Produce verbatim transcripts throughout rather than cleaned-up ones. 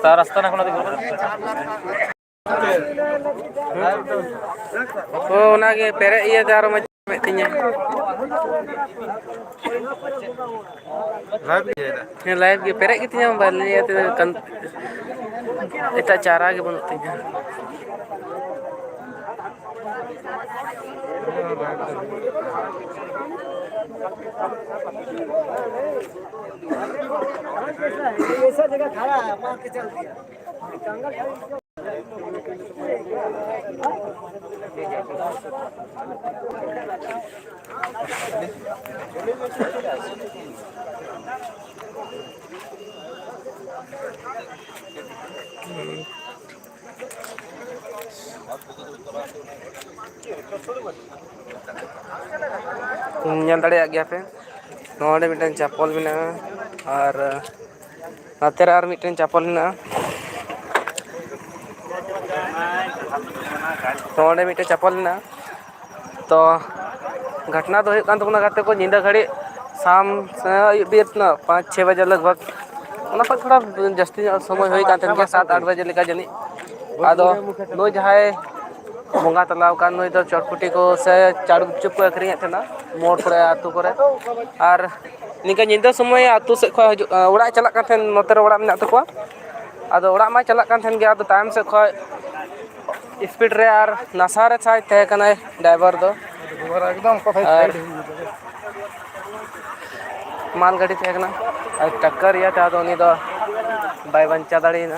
ᱛᱟᱨ ᱨᱟᱥᱛᱟ ᱱᱟ ᱠᱷᱚᱱ ᱫᱤᱠᱷᱟᱣ᱾ ᱚ, ᱚᱱᱟᱜᱮ ᱯᱮᱨᱮᱡ ᱤᱭᱟᱹᱛᱮ ᱟᱨᱚ ᱢᱚᱡᱽ ᱮᱢᱮᱫ ᱛᱤᱧᱟᱹ᱾ ᱞᱟᱭᱤᱵᱷ ᱜᱮ ᱤᱭᱟᱹᱭᱮᱫᱟ᱾ ᱦᱮᱸ, ᱞᱟᱭᱤᱵᱷ ᱜᱮ ᱯᱮᱨᱮᱡ ᱜᱮᱛᱤᱧᱟ ᱢᱳᱵᱟᱭᱤᱞ, ᱤᱭᱟᱹᱛᱮ ᱠᱟᱱ-, ᱮᱴᱟᱜ ᱪᱟᱨᱟ ᱜᱮ ᱵᱟᱹᱱᱩᱜ ᱛᱤᱧᱟ᱾ ᱧᱮᱞ ᱫᱟᱲᱮᱭᱟᱜ ᱜᱮᱭᱟ ᱯᱮ, ᱱᱚᱰᱮ ᱢᱤᱫᱴᱮᱱ ᱪᱟᱯᱚᱞ ᱢᱮᱱᱟᱜᱼᱟ, ᱟᱨ ᱱᱚᱛᱮ ᱨᱮ ᱟᱨ ᱢᱤᱫᱴᱮᱱ ᱪᱟᱯᱚᱞ ᱢᱮᱱᱟᱜᱼᱟ᱾ ᱱᱚᱰᱮ ᱢᱤᱫᱴᱮᱱ ᱪᱟᱯᱚᱞ ᱢᱮᱱᱟᱜᱼᱟ᱾ ᱛᱚ, ᱜᱷᱚᱴᱱᱟ ᱫᱚ ᱦᱩᱭᱩᱜ ᱠᱟᱱ ᱛᱟᱵᱚᱱᱟ, ᱜᱟᱛᱮ ᱠᱚ, ᱧᱤᱫᱟᱹ ᱜᱷᱟᱹᱲᱤᱡ ᱥᱟᱢ-, ᱟᱹᱭᱩᱵ ᱵᱮᱨ ᱛᱤᱱᱟᱹᱜ ᱯᱟᱸᱪ ᱪᱷᱚᱭ ᱵᱟᱡᱮ ᱞᱟᱜᱽ ᱵᱷᱟᱜᱽ, ᱚᱱᱟ ᱠᱷᱚᱱ ᱛᱷᱚᱲᱟ ᱡᱟᱹᱥᱛᱤ ᱧᱚᱜ ᱥᱚᱢᱚᱭ ᱦᱩᱭ ᱠᱟᱱ ᱛᱟᱦᱮᱱ ᱜᱮᱭᱟ, ᱥᱟᱛ ᱟᱴ ᱵᱟᱡᱮ ᱞᱮᱠᱟ ᱡᱟᱹᱱᱤᱡ᱾ ᱟᱫᱚ ᱱᱩᱭ ᱡᱟᱦᱟᱸᱭ ᱵᱚᱸᱜᱟ ᱛᱟᱞᱟᱣ ᱟᱠᱟᱱ, ᱱᱩᱭ ᱫᱚ ᱪᱚᱴᱯᱩᱴᱤ ᱠᱚ ᱥᱮ ᱪᱟᱲ ᱜᱩᱯᱪᱩᱯ ᱠᱚ ᱟᱹᱠᱷᱨᱤᱧᱮᱫ ᱛᱟᱦᱮᱱᱟ ᱢᱳᱲ ᱠᱚᱨᱮ, ᱟᱹᱛᱩ ᱠᱚᱨᱮ᱾ ᱟᱨ ᱱᱤᱝᱠᱟ ᱧᱤᱫᱟᱹ ᱥᱚᱢᱚᱭ ᱟᱹᱛᱩ ᱥᱮᱫ ᱠᱷᱚᱱ ᱦᱤᱡᱩᱜ, ᱚᱲᱟᱜ ᱮ ᱪᱟᱞᱟᱜ ᱠᱟᱱ ᱛᱟᱦᱮᱱ, ᱱᱚᱛᱮ ᱨᱮ ᱚᱲᱟᱜ ᱢᱮᱱᱟᱜ ᱛᱟᱠᱚᱣᱟ᱾ ᱟᱫᱚ ᱚᱲᱟᱜ ᱢᱟᱭ ᱪᱟᱞᱟᱜ ᱠᱟᱱ ᱛᱟᱦᱮᱱ ᱜᱮᱭᱟ, ᱟᱫᱚ ᱛᱟᱭᱚᱢ ᱥᱮᱫ ᱠᱷᱚᱱ ᱥᱯᱤᱰ ᱨᱮ ᱟᱨ ᱱᱟᱥᱟ ᱨᱮ ᱪᱟᱭ ᱛᱟᱦᱮᱸ ᱠᱟᱱᱟᱭ ᱰᱨᱟᱭᱵᱷᱟᱨ ᱫᱚ᱾ ᱟᱨ ᱢᱟᱞ ᱜᱟᱹᱰᱤ ᱛᱟᱦᱮᱸ ᱠᱟᱱᱟ, ᱟᱨ ᱴᱟᱠᱠᱟᱨ ᱤᱭᱟᱹᱛᱮ ᱟᱫᱚ ᱩᱱᱤ ᱫᱚ ᱵᱟᱭ ᱵᱟᱧᱪᱟᱣ ᱫᱟᱲᱮᱭᱮᱱᱟ᱾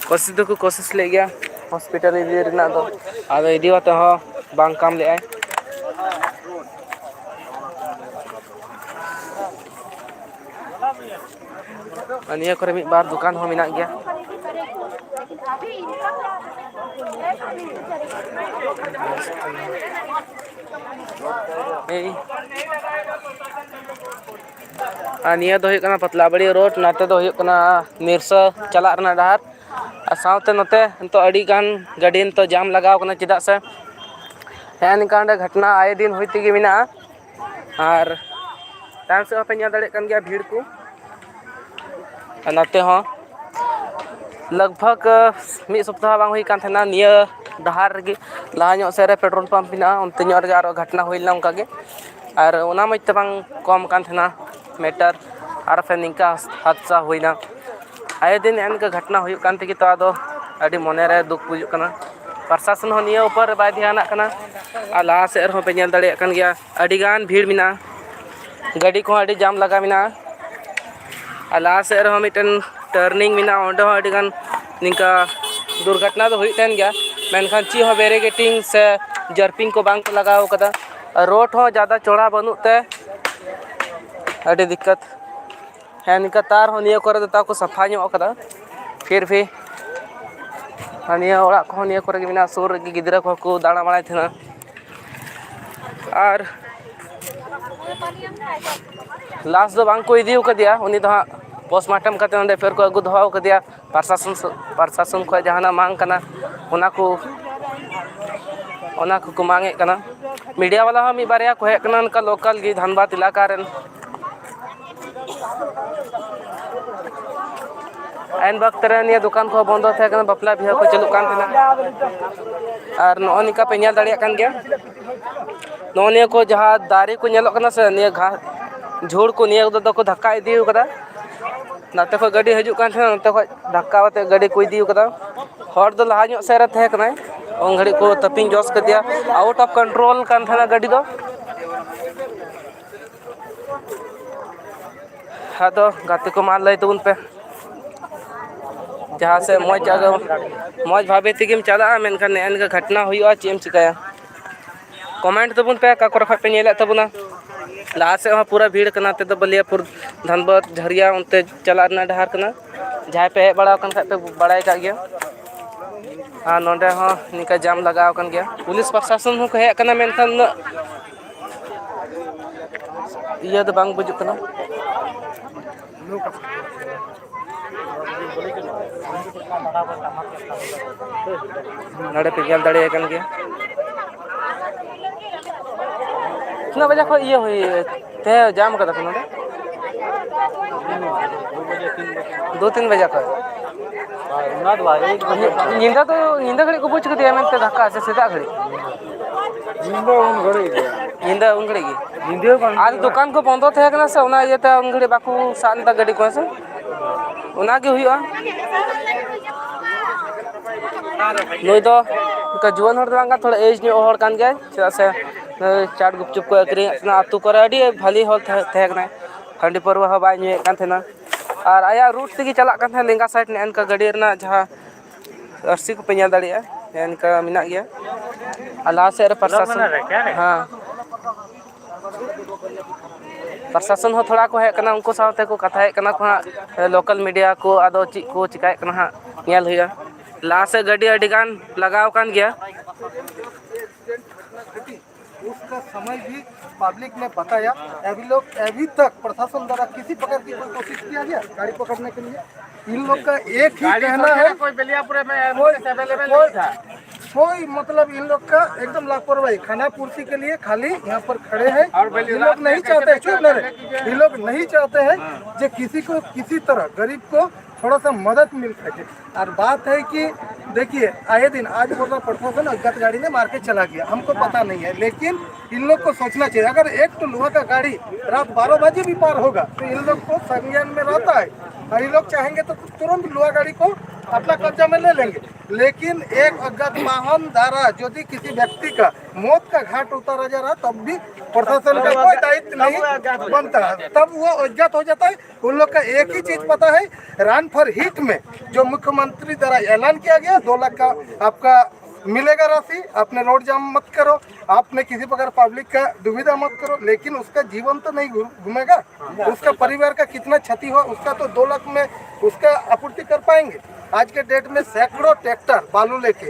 ᱠᱳᱥᱤᱥ ᱫᱚᱠᱚ ᱠᱳᱥᱤᱥ ᱞᱮᱫ ᱜᱮᱭᱟ ᱦᱚᱥᱯᱤᱴᱟᱞ ᱤᱫᱤ ᱨᱮᱱᱟᱜ ᱫᱚ, ᱟᱫᱚ ᱤᱫᱤ ᱠᱟᱛᱮ ᱦᱚᱸ ᱵᱟᱝ ᱠᱟᱢ ᱞᱮᱫᱟᱭ᱾ ᱟᱨ ᱱᱤᱭᱟᱹ ᱠᱚᱨᱮ ᱢᱤᱫ ᱵᱟᱨ ᱫᱚᱠᱟᱱ ᱦᱚᱸ ᱢᱮᱱᱟᱜ ᱜᱮᱭᱟ᱾ ᱮᱭ, ᱟᱨ ᱱᱤᱭᱟᱹ ᱫᱚ ᱦᱩᱭᱩᱜ ᱠᱟᱱᱟ ᱯᱟᱛᱞᱟᱵᱟᱲᱤ ᱨᱳᱰ, ᱱᱚᱛᱮ ᱫᱚ ᱦᱩᱭᱩᱜ ᱠᱟᱱᱟ ᱢᱤᱨᱥᱟᱹ ᱪᱟᱞᱟᱜ ᱨᱮᱱᱟᱜ ᱰᱟᱦᱟᱨ᱾ ᱟᱨ ᱥᱟᱶᱛᱮ ᱱᱚᱛᱮ ᱱᱤᱛᱚᱜ ᱟᱹᱰᱤ ᱜᱟᱱ ᱜᱟᱹᱰᱤ ᱱᱤᱛᱚᱜ ᱡᱟᱢ ᱞᱟᱜᱟᱣ ᱠᱟᱱᱟ, ᱪᱮᱫᱟᱜ ᱥᱮ ᱦᱮᱸ, ᱱᱤᱝᱠᱟ ᱚᱸᱰᱮ ᱜᱷᱚᱴᱱᱟ ᱟᱭᱮ ᱫᱤᱱ ᱦᱩᱭ ᱛᱮᱜᱮ ᱢᱮᱱᱟᱜᱼᱟ᱾ ᱟᱨ ᱛᱟᱭᱚᱢ ᱥᱮᱫ ᱦᱚᱸᱯᱮ ᱧᱮᱞ ᱫᱟᱲᱮᱭᱟᱜ ᱠᱟᱱ ᱜᱮᱭᱟ ᱵᱷᱤᱲ ᱠᱚ᱾ ᱟᱨ ᱱᱚᱛᱮ ᱦᱚᱸ ᱞᱟᱜᱽ ᱵᱷᱟᱜᱽ ᱢᱤᱫ ᱥᱚᱯᱛᱟᱦᱚ ᱵᱟᱝ ᱦᱩᱭ ᱠᱟᱱ ᱛᱟᱦᱮᱱᱟ ᱱᱤᱭᱟᱹ ᱰᱟᱦᱟᱨ ᱨᱮᱜᱮ᱾ ᱞᱟᱦᱟ ᱧᱚᱜ ᱥᱮᱫ ᱨᱮ ᱯᱮᱴᱨᱳᱞ ᱯᱟᱢᱯ ᱢᱮᱱᱟᱜᱼᱟ, ᱚᱱᱛᱮ ᱧᱚᱜ ᱨᱮᱜᱮ ᱟᱨᱚ ᱜᱷᱚᱴᱱᱟ ᱦᱩᱭ ᱞᱮᱱᱟ ᱚᱱᱠᱟ ᱜᱮ᱾ ᱟᱨ ᱚᱱᱟ ᱢᱚᱡᱽ ᱛᱮ ᱵᱟᱝ ᱠᱚᱢ ᱠᱟᱱ ᱛᱟᱦᱮᱱᱟ ᱢᱮᱴᱟᱨ, ᱟᱨ ᱯᱷᱮᱨ ᱱᱤᱝᱠᱟ ᱦᱟᱫᱥᱟ ᱦᱩᱭᱱᱟ᱾ ᱟᱭᱮ ᱫᱤᱱ ᱱᱮᱜᱼᱮ ᱱᱤᱝᱠᱟ ᱜᱷᱚᱴᱱᱟ ᱦᱩᱭᱩᱜ ᱠᱟᱱ ᱛᱮᱜᱮ ᱛᱚ ᱟᱫᱚ ᱟᱹᱰᱤ ᱢᱚᱱᱮ ᱨᱮ ᱫᱩᱠ ᱵᱩᱡᱩᱜ ᱠᱟᱱᱟ᱾ ᱯᱨᱚᱥᱟᱥᱚᱱ ᱦᱚᱸ ᱱᱤᱭᱟᱹ ᱩᱯᱚᱨ ᱨᱮ ᱵᱟᱭ ᱫᱷᱮᱭᱟᱱᱟᱜ ᱠᱟᱱᱟ᱾ ᱟᱨ ᱞᱟᱦᱟ ᱥᱮᱫ ᱨᱮᱦᱚᱸ ᱯᱮ ᱧᱮᱞ ᱫᱟᱲᱮᱭᱟᱜ ᱠᱟᱱ ᱜᱮᱭᱟ, ᱟᱹᱰᱤᱜᱟᱱ ᱵᱷᱤᱲ ᱢᱮᱱᱟᱜᱼᱟ, ᱜᱟᱹᱰᱤ ᱠᱚᱦᱚᱸ ᱟᱹᱰᱤ ᱡᱟᱢ ᱞᱟᱜᱟ ᱢᱮᱱᱟᱜᱼᱟ᱾ ᱟᱨ ᱞᱟᱦᱟ ᱥᱮᱫ ᱨᱮᱦᱚᱸ ᱢᱤᱫᱴᱮᱱ ᱴᱟᱨᱱᱤᱝ ᱢᱮᱱᱟᱜᱼᱟ, ᱚᱸᱰᱮ ᱦᱚᱸ ᱟᱹᱰᱤᱜᱟᱱ ᱱᱤᱝᱠᱟ ᱫᱩᱨᱜᱷᱚᱴᱚᱱᱟ ᱫᱚ ᱦᱩᱭᱩᱜ ᱛᱟᱦᱮᱱ ᱜᱮᱭᱟ, ᱢᱮᱱᱠᱷᱟᱱ ᱪᱮᱫ ᱦᱚᱸ ᱵᱮᱨᱤᱜᱮᱴᱤᱝ ᱥᱮ ᱡᱟᱨᱯᱤᱝ ᱠᱚ ᱵᱟᱝ ᱠᱚ ᱞᱟᱜᱟᱣ ᱠᱟᱫᱟ᱾ ᱟᱨ ᱨᱳᱰ ᱦᱚᱸ ᱡᱟᱫᱟ ᱪᱚᱲᱟ ᱵᱟᱹᱱᱩᱜ ᱛᱮ ᱟᱹᱰᱤ ᱫᱤᱠᱠᱟᱛ᱾ ᱦᱮᱸ, ᱱᱤᱝᱠᱟ ᱛᱟᱨ ᱦᱚᱸ ᱱᱤᱭᱟᱹ ᱠᱚᱨᱮ ᱫᱚ ᱛᱟᱣ ᱠᱚ ᱥᱟᱯᱷᱟ ᱧᱚᱜ ᱠᱟᱫᱟ, ᱯᱷᱤᱨ ᱵᱷᱤ ᱟᱨ ᱱᱤᱭᱟᱹ ᱚᱲᱟᱜ ᱠᱚᱦᱚᱸ ᱱᱤᱭᱟᱹ ᱠᱚᱨᱮ ᱜᱮ ᱢᱮᱱᱟᱜᱼᱟ, ᱥᱩᱨ ᱨᱮᱜᱮ ᱜᱤᱫᱽᱨᱟᱹ ᱠᱚᱦᱚᱸ ᱠᱚ ᱫᱟᱬᱟ ᱵᱟᱲᱟᱭ ᱛᱟᱦᱮᱱᱟ᱾ ᱟᱨ ᱞᱟᱥ ᱫᱚ ᱵᱟᱝ ᱠᱚ ᱤᱫᱤ ᱟᱠᱟᱫᱮᱭᱟ, ᱩᱱᱤ ᱫᱚ ᱦᱟᱸᱜ ᱯᱳᱥᱴᱢᱚᱨᱴᱮᱢ ᱠᱟᱛᱮ ᱚᱸᱰᱮ ᱯᱷᱮᱨ ᱠᱚ ᱟᱹᱜᱩ ᱫᱚᱦᱚ ᱟᱠᱟᱫᱮᱭᱟ᱾ ᱯᱨᱚᱥᱟᱥᱚᱱ ᱥ-, ᱯᱨᱚᱥᱟᱥᱚᱱ ᱠᱷᱚᱱ ᱡᱟᱦᱟᱱᱟᱜ ᱢᱟᱝ ᱠᱟᱱᱟ, ᱚᱱᱟ ᱠᱚ, ᱚᱱᱟ ᱠᱚᱠᱚ ᱢᱟᱝ ᱮᱫ ᱠᱟᱱᱟ᱾ ᱢᱤᱰᱤᱭᱟ ᱵᱟᱞᱟ ᱦᱚᱸ ᱢᱤᱫ ᱵᱟᱨᱭᱟ ᱠᱚ ᱦᱮᱡ ᱠᱟᱱᱟ, ᱚᱱᱠᱟ ᱞᱳᱠᱟᱞ ᱜᱮ ᱫᱷᱟᱱᱵᱟᱫᱽ ᱮᱞᱟᱠᱟ ᱨᱮᱱ᱾ ᱟᱭᱤᱱ ᱵᱟᱠᱛ ᱨᱮ ᱱᱤᱭᱟᱹ ᱫᱚᱠᱟᱱ ᱠᱚ ᱵᱚᱱᱫᱚ ᱛᱟᱦᱮᱸ ᱠᱟᱱᱟ, ᱵᱟᱯᱞᱟ ᱵᱤᱦᱟᱹ ᱠᱚ ᱪᱟᱹᱞᱩᱜ ᱠᱟᱱ ᱛᱟᱦᱮᱱᱟ᱾ ᱟᱨ ᱱᱚᱜᱼᱚ ᱱᱤᱝᱠᱟ ᱯᱮ ᱧᱮᱞ ᱫᱟᱲᱮᱭᱟᱜ ᱠᱟᱱ ᱜᱮᱭᱟ, ᱱᱚᱜᱼᱚ ᱱᱤᱭᱟᱹ ᱠᱚ ᱡᱟᱦᱟᱸ ᱫᱟᱨᱮ ᱠᱚ ᱧᱮᱞᱚᱜ ᱠᱟᱱᱟ ᱥᱮ, ᱱᱤᱭᱟᱹ ᱜᱷᱟ-, ᱡᱷᱩᱲ ᱠᱚ, ᱱᱤᱭᱟᱹ ᱠᱚᱫᱚ ᱫᱚᱠᱚ ᱫᱷᱟᱠᱟ ᱤᱫᱤ ᱠᱟᱫᱟ᱾ ᱱᱟᱛᱮ ᱠᱷᱚᱡ ᱜᱟᱹᱰᱤ ᱦᱤᱡᱩᱜ ᱠᱟᱱ ᱛᱟᱦᱮᱱᱟ, ᱱᱚᱛᱮ ᱠᱷᱚᱡ ᱫᱷᱟᱠᱟ ᱠᱟᱛᱮ ᱜᱟᱹᱰᱤ ᱠᱚ ᱤᱫᱤ ᱠᱟᱫᱟ᱾ ᱦᱚᱲ ᱫᱚ ᱞᱟᱦᱟ ᱧᱚᱜ ᱥᱮᱫ ᱨᱮ ᱛᱟᱦᱮᱸ ᱠᱟᱱᱟᱭ, ᱩᱱ ᱜᱷᱟᱹᱲᱤᱡ ᱠᱚ ᱛᱟᱹᱯᱤᱧ ᱡᱚᱥ ᱠᱮᱫᱮᱭᱟ᱾ Out of control ᱠᱟᱱ ᱛᱟᱦᱮᱱᱟ ᱜᱟᱹᱰᱤ ᱫᱚ᱾ ᱟᱫᱚ ᱜᱟᱛᱮ ᱠᱚ, ᱢᱟ ᱞᱟᱹᱭ ᱛᱟᱵᱚᱱ ᱯᱮ, ᱡᱟᱦᱟᱸ ᱥᱮᱫ ᱢᱚᱡᱽ ᱡᱟᱭᱜᱟ, ᱢᱚᱡᱽ ᱵᱷᱟᱵᱮ ᱛᱮᱜᱮᱢ ᱪᱟᱞᱟᱜᱼᱟ, ᱢᱮᱱᱠᱷᱟᱱ ᱱᱮᱜᱼᱮ ᱱᱤᱝᱠᱟ ᱜᱷᱚᱴᱱᱟ ᱦᱩᱭᱩᱜᱼᱟ, ᱪᱮᱫ ᱮᱢ ᱪᱤᱠᱟᱹᱭᱟ? ᱠᱚᱢᱮᱱᱴ ᱛᱟᱵᱚᱱ ᱯᱮ, ᱚᱠᱟ ᱠᱚᱨᱮ ᱠᱷᱚᱡ ᱯᱮ ᱧᱮᱞᱮᱫ ᱛᱟᱵᱚᱱᱟ᱾ ᱞᱟᱦᱟ ᱥᱮᱫ ᱦᱚᱸ ᱯᱩᱨᱟᱹ ᱵᱷᱤᱲ ᱠᱟᱱᱟ, ᱱᱚᱛᱮ ᱫᱚ ᱵᱟᱹᱞᱤᱭᱟᱹᱯᱩᱨ ᱫᱷᱟᱱᱵᱟᱫᱽ ᱡᱷᱟᱹᱨᱤᱭᱟ ᱚᱱᱛᱮ ᱪᱟᱞᱟᱜ ᱨᱮᱱᱟᱜ ᱰᱟᱦᱟᱨ ᱠᱟᱱᱟ᱾ ᱡᱟᱦᱟᱸᱭ ᱯᱮ ᱦᱮᱡ ᱵᱟᱲᱟ ᱟᱠᱟᱱ ᱠᱷᱟᱡ ᱯᱮ ᱵᱟᱲᱟᱭ ᱠᱟᱜ ᱜᱮᱭᱟ᱾ ᱟᱨ ᱱᱚᱸᱰᱮ ᱦᱚᱸ ᱱᱤᱝᱠᱟ ᱡᱟᱢ ᱞᱟᱜᱟᱣ ᱟᱠᱟᱱ ᱜᱮᱭᱟ, ᱯᱩᱞᱤᱥ ᱯᱨᱚᱥᱟᱥᱚᱱ ᱦᱚᱸᱠᱚ ᱦᱮᱡ ᱟᱠᱟᱱᱟ, ᱢᱮᱱᱠᱷᱟᱱ ᱩᱱᱟᱹᱜ ᱤᱭᱟᱹ ᱫᱚ ᱵᱟᱝ ᱵᱩᱡᱩᱜ ᱠᱟᱱᱟ᱾ ᱱᱚᱰᱮ ᱯᱮ ᱧᱮᱞ ᱫᱟᱲᱮᱭᱟᱜ ᱠᱟᱱ ᱜᱮᱭᱟ᱾ ᱛᱤᱱᱟᱹᱜ ᱵᱟᱡᱮ ᱠᱷᱚᱱ ᱤᱭᱟᱹ ᱦᱩᱭ ᱛᱮ ᱡᱟᱢ ᱠᱟᱫᱟ ᱯᱮ ᱱᱚᱰᱮ? ᱫᱩ ᱛᱤᱱ ᱵᱟᱡᱮ ᱠᱷᱚᱱ᱾ ᱧᱤᱫᱟᱹ ᱫᱚ, ᱧᱤᱫᱟᱹ ᱜᱷᱟᱹᱲᱤᱡ ᱠᱚ ᱵᱩᱡᱽ ᱠᱮᱫᱮᱭᱟ ᱢᱮᱱᱛᱮ ᱫᱷᱟᱠᱟ ᱥᱮ ᱥᱮᱛᱟᱜ ᱜᱷᱟᱹᱲᱤᱡ? ᱧᱤᱫᱟᱹ ᱩᱱ ᱜᱷᱟᱹᱲᱤᱡ ᱜᱮ᱾ ᱧᱤᱫᱟᱹ ᱩᱱ ᱜᱷᱟᱹᱲᱤᱡ ᱜᱮ᱾ ᱧᱤᱫᱟᱹ ᱵᱟᱝ ᱟᱨ ᱧᱤᱫᱟᱹ᱾ ᱫᱚᱠᱟᱱ ᱠᱚ ᱵᱚᱱᱫᱚ ᱛᱟᱦᱮᱸ ᱠᱟᱱᱟ ᱥᱮ, ᱚᱱᱟ ᱤᱭᱟᱹᱛᱮ ᱩᱱ ᱜᱷᱟᱹᱲᱤᱡ ᱵᱟᱠᱚ ᱥᱟᱵ ᱞᱮᱫᱟ ᱜᱟᱹᱰᱤ ᱠᱚ, ᱦᱮᱸ ᱥᱮ? ᱚᱱᱟ ᱜᱮ ᱦᱩᱭᱩᱜᱼᱟ᱾ ᱱᱩᱭ ᱫᱚ ᱚᱱᱠᱟ ᱡᱩᱣᱟᱹᱱ ᱦᱚᱲ ᱫᱚ ᱵᱟᱝ ᱠᱟᱱ, ᱛᱷᱚᱲᱟ ᱮᱡᱽ ᱧᱚᱜ ᱦᱚᱲ ᱠᱟᱱ ᱜᱮᱭᱟᱭ, ᱪᱮᱫᱟᱜ ᱥᱮ, ᱮ, ᱪᱟᱴ ᱜᱩᱯᱪᱩᱯ ᱠᱚ ᱟᱹᱠᱷᱨᱤᱧᱮᱫ ᱛᱟᱦᱮᱱᱟ ᱟᱹᱛᱩ ᱠᱚᱨᱮ, ᱟᱹᱰᱤ ᱵᱷᱟᱞᱤ ᱦᱚᱲ ᱛᱟᱦᱮᱸ, ᱛᱟᱦᱮᱸ ᱠᱟᱱᱟᱭ᱾ ᱦᱟᱺᱰᱤ ᱯᱟᱹᱨᱣᱟᱹ ᱦᱚᱸ ᱵᱟᱭ ᱧᱩᱭᱮᱫ ᱠᱟᱱ ᱛᱟᱦᱮᱱᱟ, ᱟᱨ ᱟᱭᱟᱜ ᱨᱩᱴ ᱛᱮᱜᱮ ᱪᱟᱞᱟᱜ ᱠᱟᱱ ᱛᱟᱦᱮᱱᱟ, ᱞᱮᱸᱜᱟ ᱥᱟᱭᱤᱰ ᱱᱮᱜᱼᱮ ᱱᱤᱝᱠᱟ ᱜᱟᱹᱰᱤ ᱨᱮᱱᱟᱜ ᱡᱟᱦᱟᱸ ᱟᱹᱨᱥᱤ ᱠᱚᱯᱮ ᱧᱮᱞ ᱫᱟᱲᱮᱭᱟᱜᱼᱟ, ᱱᱮᱜᱼᱮ ᱱᱤᱝᱠᱟ ᱢᱮᱱᱟᱜ ᱜᱮᱭᱟ᱾ ᱟᱨ ᱞᱟᱦᱟ ᱥᱮᱫ ᱨᱮ ᱯᱨᱚᱥᱟᱥᱚᱱ, ᱦᱮᱸ, ᱯᱨᱚᱥᱟᱥᱚᱱ ᱦᱚᱸ ᱛᱷᱚᱲᱟ ᱠᱚ ᱦᱮᱡ ᱠᱟᱱᱟ, ᱩᱱᱠᱩ ᱥᱟᱶᱛᱮ ᱠᱚ ᱠᱟᱛᱷᱟᱭᱮᱫ ᱠᱟᱱᱟ ᱠᱚ ᱦᱟᱸᱜ, ᱞᱳᱠᱟᱞ ᱢᱤᱰᱤᱭᱟ ᱠᱚ, ᱟᱫᱚ ᱪᱮᱫ ᱠᱚ ᱪᱤᱠᱟᱭᱮᱫ ᱠᱟᱱᱟ ᱦᱟᱸᱜ, ᱧᱮᱞ ᱦᱩᱭᱩᱜᱼᱟ᱾ ᱞᱟᱦᱟ ᱥᱮᱫ ᱜᱟᱹᱰᱤ ᱟᱹᱰᱤ ᱜᱟᱱ ᱞᱟᱜᱟᱣ ᱟᱠᱟᱱ ᱜᱮᱭᱟ᱾ उसका समय भी पब्लिक ने बताया। अभी लोग, अभी तक प्रशासन द्वारा किसी प्रकार की कोई कोशिश किया गया गाड़ी पकड़ने के लिए? इन लोग का एक ही गाड़ी कहना पकड़े है, कोई बेलियापुर में कोई, एम्बुलेंस अवेलेबल कोई, नहीं था। कोई मतलब इन लोग का एकदम लापरवाही, खाना पूर्ति के लिए खाली यहाँ पर खड़े हैं। और बेलियापुर इन लोग नहीं में चाहते, कैसे चुप ना रहे। इन लोग नहीं चाहते हैं कि किसी को किसी तरह गरीब को थोड़ा सा मदद मिल सके। और बात है कि देखिए, आए दिन आज बोल रहा प्रशासन अज्ञात गाड़ी में मार के चला गया, हमको पता नहीं है, लेकिन इन लोग को सोचना चाहिए। अगर एक तो लोहा का गाड़ी रात बारह बजे भी पार होगा तो इन लोग को संज्ञान में रहता है, और ये लोग चाहेंगे तो तुरंत लोहा गाड़ी को अपना कब्जा में ले लेंगे। लेकिन एक अज्ञात वाहन द्वारा यदि किसी व्यक्ति का मौत का घाट उतारा जा रहा, तब भी प्रशासन का कोई दायित्व नहीं बनता है, तब वो अज्ञात हो जाता है। उन लोग का एक ही चीज पता है, रन फॉर हीट में जो मुख्यमंत्री द्वारा ऐलान किया गया, दो लाख का आपका मिलेगा राशि, आपने रोड जाम मत करो, आपने किसी प्रकार पब्लिक का दुविधा मत करो, लेकिन उसका जीवन तो नहीं घू- घूमेगा। उसका परिवार का कितना क्षति हुआ, उसका तो दो लाख में उसका आपूर्ति कर पाएंगे? आज के डेट में सैकड़ों ट्रैक्टर बालू लेके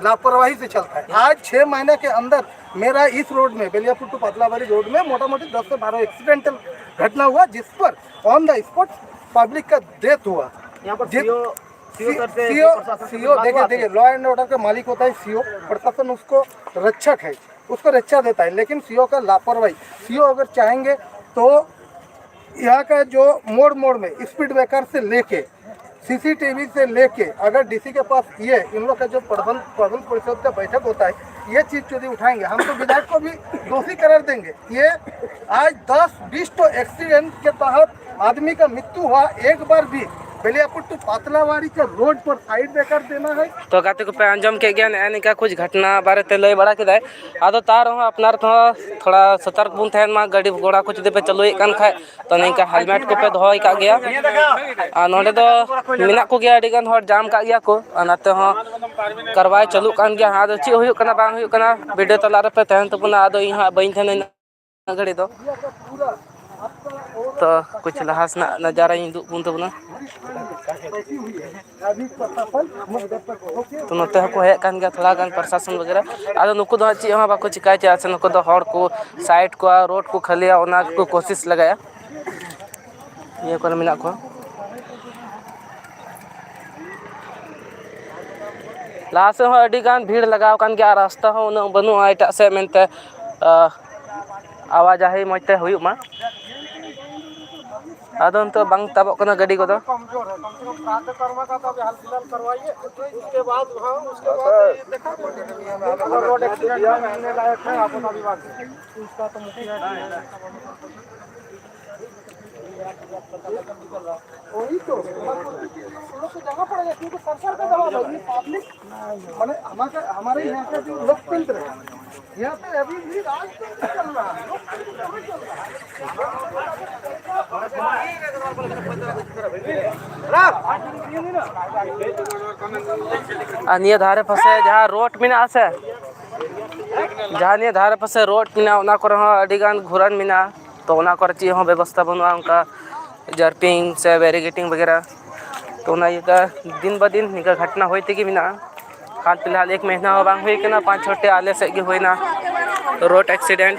लापरवाही से चलता है। आज छह महीने के अंदर मेरा इस रोड में, बेलियापुर टू पतलाबाड़ी रोड में मोटा मोटी दस से बारह एक्सीडेंटल घटना हुआ, जिस पर ऑन द स्पॉट पब्लिक का डेथ हुआ। यहाँ पर जिस- सीओ, सीओ सी- सर से सीओ, प्रशासन से सीओ, बात देखिए, हुआ देखिए, आपकी? लॉ एंड ऑर्डर का मालिक होता है सीओ, प्रशासन उसको रक्षक है। उसको रेचा देता है, लेकिन सीओ का लापरवाही। सीओ अगर चाहेंगे तो यहाँ का जो मोड़ मोड़ में स्पीड ब्रेकर से लेके सीसीटीवी से लेके, अगर डीसी के पास ये इन लोग का जो प्रबंध प्रबंध परिषद का बैठक होता है, ये चीज यदि उठाएंगे, हम तो विधायक को भी दोषी करार देंगे। ये आज दस बीस तो एक्सीडेंट के तहत आदमी का मृत्यु हुआ, एक बार भी बेलियापुर टू पातलावाड़ी के रोड पर साइड ब्रेकर देना है। ᱛᱚ ᱜᱟᱛᱮ ᱠᱚᱯᱮ ᱟᱸᱡᱚᱢ ᱠᱮᱫ ᱜᱮᱭᱟ, ᱱᱮᱜᱼᱮ ᱱᱤᱝᱠᱟ ᱠᱩᱪ ᱜᱷᱚᱴᱱᱟ ᱵᱟᱨᱮᱛᱮ ᱞᱟᱹᱭ ᱵᱟᱲᱟ ᱠᱮᱫᱟᱭ᱾ ᱟᱫᱚ ᱛᱟᱣ ᱨᱮᱦᱚᱸ ᱟᱯᱱᱟᱨ ᱛᱮᱦᱚᱸ ᱛᱷᱚᱲᱟ ᱥᱚᱛᱚᱨᱠ ᱵᱚᱱ ᱛᱟᱦᱮᱱ ᱢᱟ, ᱜᱟᱹᱰᱤ ᱜᱷᱚᱲᱟ ᱠᱚ ᱡᱩᱫᱤ ᱯᱮ ᱪᱟᱹᱞᱩᱭᱮᱫ ᱠᱟᱱ ᱠᱷᱟᱡ, ᱛᱚ ᱱᱤᱝᱠᱟ ᱦᱮᱞᱢᱮᱴ ᱠᱚᱯᱮ ᱫᱚᱦᱚᱭ ᱠᱟᱜ ᱜᱮᱭᱟ᱾ ᱟᱨ ᱱᱚᱸᱰᱮ ᱫᱚ ᱢᱮᱱᱟᱜ ᱠᱚᱜᱮᱭᱟ, ᱟᱹᱰᱤ ᱜᱟᱱ ᱦᱚᱲ ᱡᱟᱢ ᱠᱟᱜ ᱜᱮᱭᱟ ᱠᱚ, ᱟᱨ ᱱᱟᱛᱮ ᱦᱚᱸ ᱠᱟᱨᱣᱟᱭ ᱪᱟᱹᱞᱩᱜ ᱠᱟᱱ ᱜᱮᱭᱟ᱾ ᱟᱫᱚ ᱪᱮᱫ ᱦᱩᱭᱩᱜ ᱠᱟᱱᱟ ᱵᱟᱝ ᱦᱩᱭᱩᱜ ᱠᱟᱱᱟ, ᱵᱷᱤᱰᱤᱭᱳ ᱛᱟᱞᱟ ᱨᱮᱯᱮ ᱛᱟᱦᱮᱱ ᱛᱟᱵᱚᱱᱟ᱾ ᱟᱫᱚ ᱤᱧ ᱦᱟᱸᱜ ᱵᱟᱹᱧ ᱛᱟᱦᱮᱱᱟ ᱤᱱᱟᱹᱜ ᱜᱷᱟᱹᱲᱤ ᱫᱚ᱾ ᱛᱚ ᱠᱩᱪ ᱞᱟᱦᱟ ᱥᱮᱱᱟᱜ ᱱᱟᱡᱟᱨᱟᱧ ᱩᱫᱩᱜ ᱵᱚᱱ ᱛᱟᱵᱚᱱᱟ᱾ ᱛᱚ ᱱᱚᱛᱮ ᱦᱚᱸᱠᱚ ᱦᱮᱡ ᱠᱟᱱ ᱜᱮᱭᱟ ᱛᱷᱚᱲᱟ ᱜᱟᱱ ᱯᱨᱚᱥᱟᱥᱚᱱ ᱵᱟᱜᱮᱨᱟ᱾ ᱟᱫᱚ ᱱᱩᱠᱩ ᱫᱚ ᱦᱟᱸᱜ ᱪᱮᱫ ᱦᱚᱸ ᱵᱟᱠᱚ ᱪᱤᱠᱟᱹᱭᱟ, ᱪᱮᱫᱟᱜ ᱥᱮ ᱱᱩᱠᱩ ᱫᱚ ᱦᱚᱲ ᱠᱚ ᱥᱟᱭᱤᱰ ᱠᱚᱣᱟ, ᱨᱳᱰ ᱠᱚ ᱠᱷᱟᱹᱞᱤᱭᱟ, ᱚᱱᱟ ᱜᱮᱠᱚ ᱠᱳᱥᱤᱥ ᱞᱟᱜᱟᱭᱟ᱾ ᱱᱤᱭᱟᱹ ᱠᱚᱨᱮ ᱢᱮᱱᱟᱜ ᱠᱚᱣᱟ᱾ ᱞᱟᱦᱟ ᱥᱮᱫ ᱦᱚᱸ ᱟᱹᱰᱤ ᱜᱟᱱ ᱵᱷᱤᱲ ᱞᱟᱜᱟᱣ ᱟᱠᱟᱱ ᱜᱮᱭᱟ, ᱟᱨ ᱨᱟᱥᱛᱟ ᱦᱚᱸ ᱩᱱᱟᱹᱜ ᱵᱟᱹᱱᱩᱜᱼᱟ ᱮᱴᱟᱜ ᱥᱮᱫ ᱢᱮᱱᱛᱮ, ᱟᱦ, ᱟᱣᱟᱡᱟᱦᱤ ᱢᱚᱡᱽ ᱛᱮ ᱦᱩᱭᱩᱜ ᱢᱟ᱾ ᱟᱫᱚ ᱱᱤᱛᱚᱜ ᱵᱟᱝ ᱛᱟᱵᱚᱜ ᱠᱟᱱᱟ ᱜᱟᱹᱰᱤ ᱠᱚᱫᱚ᱾ वही तो, उन लोग को जाना पड़ेगा, क्योंकि सरकार का दबाव है, ये पब्लिक, माने हमारे, हमारे यहाँ का जो लोकतंत्र है, यहाँ पे अभी भी राजतंत्र चल रहा है, लोकतंत्र नहीं चल रहा है। ᱟᱨ ᱱᱤᱭᱟᱹ ᱫᱷᱟᱨᱮ ᱯᱟᱥᱮ ᱡᱟᱦᱟᱸ ᱨᱳᱰ ᱢᱮᱱᱟᱜᱼᱟ ᱥᱮ, ᱡᱟᱦᱟᱸ ᱱᱤᱭᱟᱹ ᱫᱷᱟᱨᱮ ᱯᱟᱥᱮ ᱨᱳᱰ ᱢᱮᱱᱟᱜᱼᱟ, ᱚᱱᱟ ᱠᱚᱨᱮ ᱦᱚᱸ ᱟᱹᱰᱤ ᱜᱟᱱ ᱜᱷᱩᱨᱟᱱ ᱢᱮᱱᱟᱜᱼᱟ᱾ ᱛᱚ ᱚᱱᱟ ᱠᱚᱨᱮ ᱪᱮᱫ ᱦᱚᱸ ᱵᱮᱵᱚᱥᱛᱷᱟ ᱵᱟᱹᱱᱩᱜᱼᱟ, ᱚᱱᱠᱟ ᱡᱟᱨᱯᱤᱝ ᱥᱮ ᱵᱮᱨᱤᱜᱮᱴᱤᱝ ᱵᱟᱜᱮᱨᱟ᱾ ᱛᱚ ᱚᱱᱟ ᱤᱭᱟᱹᱛᱮ ᱫᱤᱱ ᱵᱟ ᱫᱤᱱ ᱱᱤᱝᱠᱟ ᱜᱷᱚᱴᱱᱟ ᱦᱩᱭ ᱛᱮᱜᱮ ᱢᱮᱱᱟᱜᱼᱟ᱾ ᱦᱟᱞ ᱯᱷᱤᱞᱦᱟᱞ ᱮᱠ ᱢᱟᱹᱦᱱᱟᱹ ᱦᱚᱸ ᱵᱟᱝ ᱦᱩᱭ ᱠᱟᱱᱟ, ᱯᱟᱸᱪ ᱪᱷᱚᱴᱤ ᱟᱞᱮ ᱥᱮᱫ ᱜᱮ ᱦᱩᱭᱱᱟ ᱨᱳᱰ ᱮᱠᱥᱤᱰᱮᱱᱴ᱾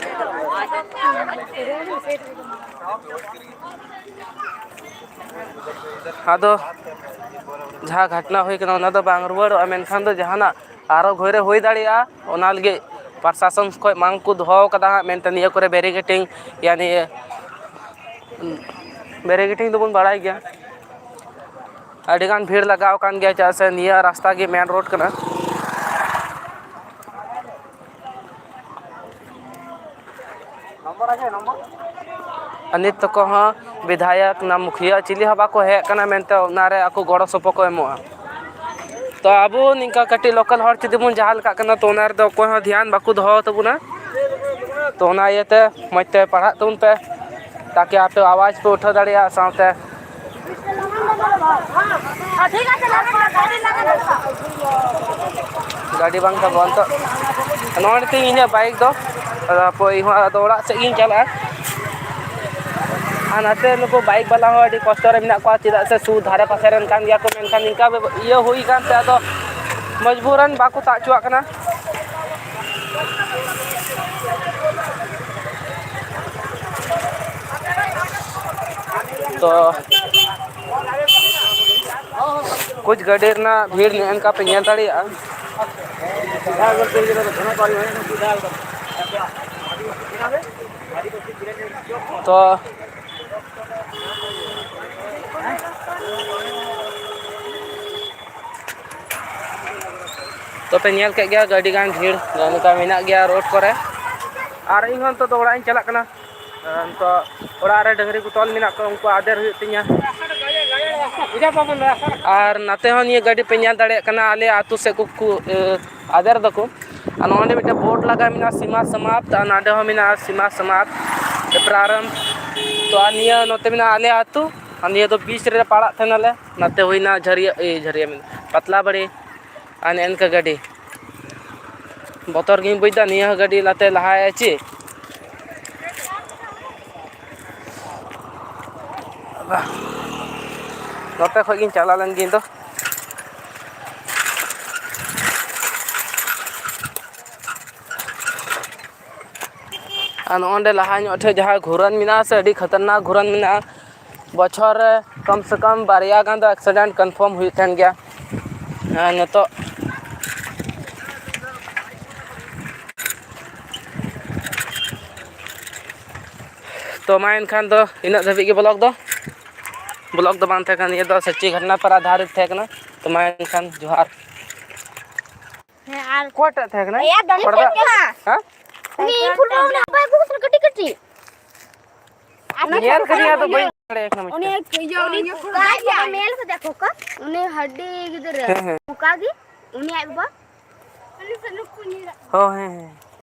ᱟᱫᱚ ᱡᱟᱦᱟᱸ ᱜᱷᱚᱴᱱᱟ ᱦᱩᱭ ᱠᱟᱱᱟ, ᱚᱱᱟ ᱫᱚ ᱵᱟᱝ ᱨᱩᱣᱟᱹᱲᱚᱜᱼᱟ, ᱢᱮᱱᱠᱷᱟᱱ ᱫᱚ ᱡᱟᱦᱟᱱᱟᱜ ᱟᱨᱚ ᱜᱷᱚᱨᱮ ᱦᱩᱭ ᱫᱟᱲᱮᱭᱟᱜᱼᱟ, ᱚᱱᱟ ᱞᱟᱹᱜᱤᱫ ᱯᱨᱚᱥᱟᱥᱚᱱ ᱠᱷᱚᱱ ᱵᱟᱝ ᱠᱚ ᱫᱚᱦᱚ ᱠᱟᱫᱟ ᱦᱟᱸᱜ ᱢᱮᱱᱛᱮ ᱱᱤᱭᱟᱹ ᱠᱚᱨᱮ ᱵᱮᱨᱤᱜᱮᱴᱤᱝ, ᱭᱟᱱᱤ ᱵᱮᱨᱤᱜᱮᱴᱤᱝ ᱫᱚᱵᱚᱱ ᱵᱟᱲᱟᱭ ᱜᱮᱭᱟ᱾ ᱟᱹᱰᱤᱜᱟᱱ ᱵᱷᱤᱲ ᱞᱟᱜᱟᱣ ᱟᱠᱟᱱ ᱜᱮᱭᱟ, ᱪᱮᱫᱟᱜ ᱥᱮ ᱱᱤᱭᱟᱹ ᱨᱟᱥᱛᱟ ᱜᱮ ᱢᱮᱱ ᱨᱳᱰ ᱠᱟᱱᱟ᱾ ᱟᱨ ᱱᱤᱛ ᱛᱟᱠᱚ ᱦᱚᱸ ᱵᱤᱫᱷᱟᱭᱚᱠ ᱱᱟ ᱢᱩᱠᱷᱤᱭᱟᱹ ᱪᱤᱞᱤ ᱦᱚᱸ ᱵᱟᱠᱚ ᱦᱮᱡ ᱟᱠᱟᱱᱟ ᱢᱮᱱᱛᱮ ᱚᱱᱟᱨᱮ ᱟᱠᱚ ᱜᱚᱲᱚ ᱥᱚᱯᱚᱦᱚᱫ ᱠᱚ ᱮᱢᱚᱜᱼᱟ᱾ ᱛᱚ ᱟᱵᱚ ᱱᱤᱝᱠᱟ ᱠᱟᱹᱴᱤᱡ ᱞᱳᱠᱟᱞ ᱦᱚᱲ ᱡᱩᱫᱤ ᱵᱚᱱ ᱡᱟᱦᱟᱸ ᱞᱮᱠᱟᱜ ᱠᱟᱱᱟ, ᱛᱚ ᱚᱱᱟ ᱨᱮᱫᱚ ᱚᱠᱚᱭ ᱦᱚᱸ ᱫᱷᱮᱭᱟᱱ ᱵᱟᱠᱚ ᱫᱚᱦᱚ ᱛᱟᱵᱚᱱᱟ᱾ ᱛᱚ ᱚᱱᱟ ᱤᱭᱟᱹᱛᱮ ᱢᱚᱡᱽ ᱛᱮ ᱯᱟᱲᱦᱟᱜ ᱛᱟᱵᱚᱱ ᱯᱮ, ᱛᱟᱠᱤ ᱟᱯᱮ ᱟᱣᱟᱡᱽ ᱯᱮ ᱩᱴᱷᱟᱹᱣ ᱫᱟᱲᱮᱭᱟᱜᱼᱟ, ᱥᱟᱶᱛᱮ ᱜᱟᱹᱰᱤ ᱵᱟᱝ ᱛᱟᱵᱚᱱ ᱛᱚ᱾ ᱱᱚᱜᱼᱚᱭ ᱛᱤᱧ ᱤᱧᱟᱹᱜ ᱵᱟᱭᱤᱠ ᱫᱚ, ᱟᱫᱚ ᱦᱟᱯᱳᱭ ᱤᱧ ᱦᱚᱸ ᱟᱫᱚ ᱚᱲᱟᱜ ᱥᱮᱫ ᱜᱤᱧ ᱪᱟᱞᱟᱜᱼᱟ᱾ ᱟᱨ ᱱᱟᱛᱮ ᱱᱩᱠᱩ ᱵᱟᱭᱤᱠ ᱵᱟᱞᱟ ᱦᱚᱸ ᱟᱹᱰᱤ ᱠᱚᱥᱴᱚ ᱨᱮ ᱢᱮᱱᱟᱜ ᱠᱚᱣᱟ, ᱪᱮᱫᱟᱜ ᱥᱮ ᱥᱩᱨ ᱫᱷᱟᱨᱮ ᱯᱟᱥᱮ ᱨᱮᱱ ᱠᱟᱱ ᱜᱮᱭᱟ ᱠᱚ, ᱢᱮᱱᱠᱷᱟᱱ ᱱᱤᱝᱠᱟ ᱵᱮᱵ-, ᱤᱭᱟᱹ ᱦᱩᱭ ᱠᱟᱱᱛᱮ ᱟᱫᱚ ᱢᱚᱡᱽᱵᱩᱨᱟᱱ ᱵᱟᱠᱚ ᱛᱟᱜ ᱦᱚᱪᱚᱣᱟᱜ ᱠᱟᱱᱟ᱾ ᱛᱚ ᱠᱩᱪ ᱜᱟᱹᱰᱤ ᱨᱮᱱᱟᱜ ᱵᱷᱤᱲ ᱱᱮᱜᱼᱮ ᱱᱝᱠᱟ ᱯᱮ ᱧᱮᱞ ᱫᱟᱲᱮᱭᱟᱜᱼᱟ᱾ ᱛᱚ ᱛᱚᱯᱮ ᱧᱮᱞ ᱠᱮᱫ ᱜᱮᱭᱟ, ᱟᱹᱰᱤ ᱜᱟᱱ ᱵᱷᱤᱲ ᱱᱚᱜᱼᱚ ᱱᱚᱝᱠᱟ ᱢᱮᱱᱟᱜ ᱜᱮᱭᱟ ᱨᱳᱰ ᱠᱚᱨᱮ᱾ ᱟᱨ ᱤᱧ ᱦᱚᱸ ᱱᱤᱛᱚᱜ ᱫᱚ ᱚᱲᱟᱜ ᱤᱧ ᱪᱟᱞᱟᱜ ᱠᱟᱱᱟ᱾ ᱱᱤᱛᱚᱜ ᱚᱲᱟᱜ ᱨᱮ ᱰᱟᱹᱝᱨᱤ ᱠᱚ ᱛᱚᱞ ᱢᱮᱱᱟᱜ ᱠᱚᱣᱟ, ᱩᱱᱠᱩ ᱟᱫᱮᱨ ᱦᱩᱭᱩᱜ ᱛᱤᱧᱟᱹ᱾ ᱟᱨ ᱱᱟᱛᱮ ᱦᱚᱸ ᱱᱤᱭᱟᱹ ᱜᱟᱹᱰᱤ ᱯᱮ ᱧᱮᱞ ᱫᱟᱲᱮᱭᱟᱜ ᱠᱟᱱᱟ, ᱟᱞᱮ ᱟᱹᱛᱩ ᱥᱮᱫ ᱠᱚ, ᱠᱚ, ᱮ, ᱟᱫᱮᱨ ᱫᱟᱠᱚ᱾ ᱟᱨ ᱱᱚᱰᱮ ᱢᱤᱫᱴᱮᱱ ᱵᱳᱨᱰ ᱞᱟᱜᱟᱣ ᱢᱮᱱᱟᱜᱼᱟ, ᱥᱤᱢᱟ ᱥᱟᱢᱟᱯᱛ, ᱟᱨ ᱱᱚᱰᱮ ᱦᱚᱸ ᱢᱮᱱᱟᱜᱼᱟ ᱥᱤᱢᱟ ᱥᱟᱢᱟᱯᱛ, ᱯᱨᱟᱨᱚᱢᱵᱷ᱾ ᱛᱚ ᱟᱨ ᱱᱤᱭᱟᱹ ᱱᱚᱛᱮ ᱢᱮᱱᱟᱜᱼᱟ ᱟᱞᱮ ᱟᱹᱛᱩ, ᱟᱨ ᱱᱤᱭᱟᱹ ᱫᱚ ᱵᱤᱪ ᱨᱮ ᱯᱟᱲᱟᱜ ᱛᱟᱦᱮᱱᱟᱞᱮ᱾ ᱱᱟᱛᱮ ᱦᱩᱭᱱᱟ ᱡᱷᱟᱹᱨᱤᱭᱟᱹ, ᱮ, ᱡᱷᱟᱹᱨᱤᱭᱟᱹ ᱢᱮᱱ, ᱯᱟᱛᱞᱟ ᱵᱟᱲᱤ᱾ ᱟᱨ ᱱᱮᱜᱼᱮ ᱱᱤᱝᱠᱟ ᱜᱟᱹᱰᱤ ᱵᱚᱛᱚᱨ ᱜᱤᱧ ᱵᱩᱡᱽ ᱮᱫᱟ, ᱱᱤᱭᱟᱹ ᱦᱚᱸ ᱜᱟᱹᱰᱤ ᱞᱟᱛᱮ ᱞᱟᱦᱟᱭᱟ ᱪᱮ᱾ ᱱᱚᱛᱮ ᱠᱷᱚᱡ ᱜᱤᱧ ᱪᱟᱞᱟᱣ ᱞᱮᱱ ᱜᱮ ᱤᱧ ᱫᱚ᱾ ᱟᱨ ᱱᱚᱜᱼᱚᱸᱰᱮ ᱞᱟᱦᱟ ᱧᱚᱜ ᱴᱷᱮᱡ ᱡᱟᱦᱟᱸ ᱜᱷᱩᱨᱟᱹᱱ ᱢᱮᱱᱟᱜᱼᱟ ᱥᱮ, ᱟᱹᱰᱤ ᱠᱷᱟᱛᱟᱨᱱᱟᱠ ᱜᱷᱩᱨᱟᱹᱱ ᱢᱮᱱᱟᱜᱼᱟ᱾ ᱵᱚᱪᱷᱚᱨ ᱨᱮ ᱠᱚᱢ ᱥᱮ ᱠᱚᱢ ᱵᱟᱨᱭᱟ ᱜᱟᱱ ᱫᱚ ᱮᱠᱥᱤᱰᱮᱱᱴ ᱠᱚᱱᱯᱷᱟᱨᱢ ᱦᱩᱭᱩᱜ ᱛᱟᱦᱮᱱ ᱜᱮᱭᱟ᱾ ᱟᱨ ᱱᱤᱛᱚᱜ ᱛᱚ ᱢᱟ ᱮᱱᱠᱷᱟᱱ ᱫᱚ ᱤᱱᱟᱹᱜ ᱫᱷᱟᱹᱵᱤᱡ ᱜᱮ ᱵᱞᱚᱜ ᱫᱚ᱾ ᱵᱞᱚᱜ ᱫᱚ ᱵᱟᱝ ᱛᱟᱦᱮᱸ ᱠᱟᱱᱟ, ᱱᱤᱭᱟᱹ ᱫᱚ ᱥᱟᱹᱪᱪᱤ ᱜᱷᱚᱴᱱᱟ ᱯᱟᱨ ᱟᱫᱷᱟᱨᱤᱛ ᱛᱟᱦᱮᱸ ᱠᱟᱱᱟ᱾ ᱛᱚ ᱢᱟ ᱮᱱᱠᱷᱟᱱ ᱡᱚᱦᱟᱨ᱾ ᱦᱮᱸ, ᱟᱨ ᱚᱠᱚᱭᱴᱟᱜ ᱛᱟᱦᱮᱸ ᱠᱟᱱᱟ? ᱮᱭᱟ, ᱫᱚᱢᱮ ᱚᱠᱚᱭᱴᱟᱜ? ᱪᱮᱫ ᱠᱟᱱᱟ? ᱦᱮᱸ? ᱩᱱᱤ ᱤᱧ ᱯᱷᱩᱴᱵᱚᱞ ᱩᱱᱤ ᱵᱟᱭ ᱟᱹᱜᱩ ᱠᱟᱫᱟ, ᱠᱟᱹᱴᱤᱡ ᱠᱟᱹᱴᱤᱡ᱾ ᱧᱮᱞ ᱠᱟᱫᱤᱧ, ᱟᱫᱚ ᱵᱟᱹᱧ ᱵᱟᱲᱟᱭ ᱠᱟᱱᱟ ᱢᱚᱡᱽ ᱩᱱᱤ ᱛᱮ᱾ ᱤᱭᱟᱹ, ᱩᱱᱤ ᱩᱱᱤ ᱠᱚᱲᱟ ᱜᱮ ᱢᱮᱞ ᱠᱟᱫᱟ ᱠᱚ ᱠᱚ, ᱩᱱᱤ ᱦᱟᱹᱰᱤ ᱜᱤᱫᱽᱨᱟᱹ᱾ ᱦᱮᱸ, ᱦᱮᱸ᱾ ᱚᱱᱠᱟ ᱜᱮ ᱩᱱᱤ ᱟᱡ ᱵᱟᱵᱟ᱾ ᱦᱚᱸ, ᱦᱮᱸ, ᱦᱮᱸ᱾